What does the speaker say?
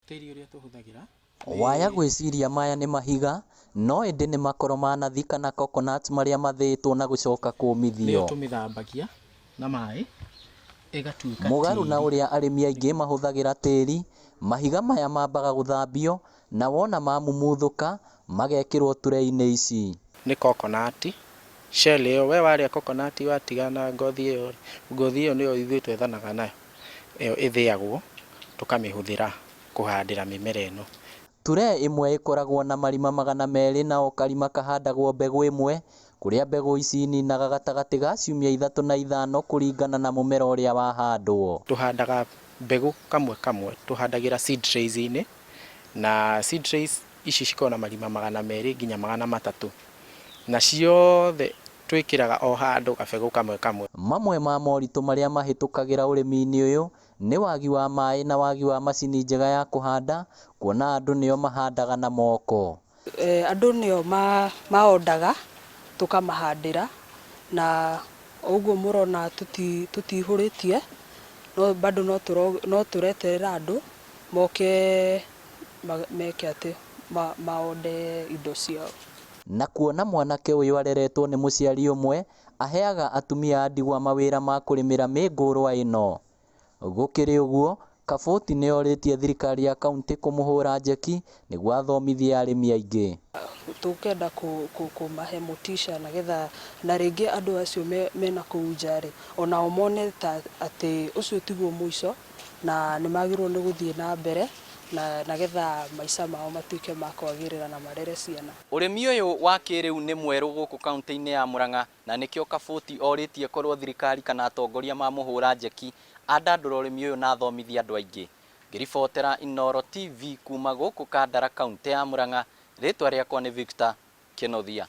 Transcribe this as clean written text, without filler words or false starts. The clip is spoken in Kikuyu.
Tĩri ũrĩa tũhũthagĩra Waya gwĩciria maya nĩ mahiga, no ĩndĩ nĩ makoro ma nathi kana coconut marĩa mathĩĩtwo na gũcoka nĩyo kũmithio. Tũmĩthambagia na maĩ ĩgatuĩka Mũgarũ na tĩri. ũrĩa arĩmi aingĩ mahũthagĩra tĩri, mahiga maya mambaga gũthambio na wona mamumuthũka magekĩrwo turee-inĩ ici. Nĩ coconut shell ĩyo, we warĩa coconut watiga na ngothi ĩyo, ngothi ĩyo nĩyo ithuĩ twethanaga nayo, ĩyo ĩthĩagwo tũkamĩhũthĩra kũhandĩra mĩmera ĩno. Turee ĩmwe ĩkoragwo na marima 200 na o karima kahandagwo mbegũ ĩmwe, kũrĩa mbegũ ici ininaga gatagatĩ ga ciumia 3 na 5 kũringana na mũmera ũrĩa wahandwo. Tũhandaga mbegũ kamwe kamwe, tũhandagĩra seed trays inĩ, na seed trays ici cikoragwo na marima 200 nginya 300, na ciothe twĩkĩraga o handũ gabegũ kamwe kamwe. Mamwe ma moritũ marĩa mahĩtũkagĩra ũrĩmi-inĩ ũyũ nĩ wagi wa maĩ na wagi wa macini njega ya kũhanda kuona andũ nĩo mahandaga na moko. Andũ nĩo maondaga tũkamahandĩra na ũguo mũrona tũtihũrĩtie no bado no tũreterera andũ moke meke atĩ maonde indo ciao. Na kuona mwanake ũyũ areretwo nĩ mũciari ũmwe, aheaga atumia a ndigwa mawĩra ma kũrĩmĩra mĩngũrwa ĩno. Gũkĩrĩ ũguo, Kabũti nĩ orĩtie thirikari ya kauntĩ kũmũhũra njeki nĩguo athomithie arĩmi aingĩ. Tũkenda kũmahe motisha nĩgetha na rĩngĩ andũ acio mena kũu nja rĩ, onao mone ta atĩ ũcio tiguo mũico na nĩ magĩrĩirwo nĩ gũthiĩ na mbere na nĩgetha maica mao matuĩke ma kwagĩrĩra na marere ciana. Ũrĩmi ũyũ wa kĩrĩu nĩ mwerũ gũkũ kauntĩ-inĩ ya Murang'a na nĩkĩo Kabũti orĩtie korwo thirikari kana atongoria mamũhũra njeki andandũre ũrĩmi ũyũ na athomithie andũ aingĩ. Ngĩribotera Inooro TV kuma gũkũ Kandara kauntĩ ya Murang'a, rĩtwa rĩakwa nĩ Victor Kĩnuthia.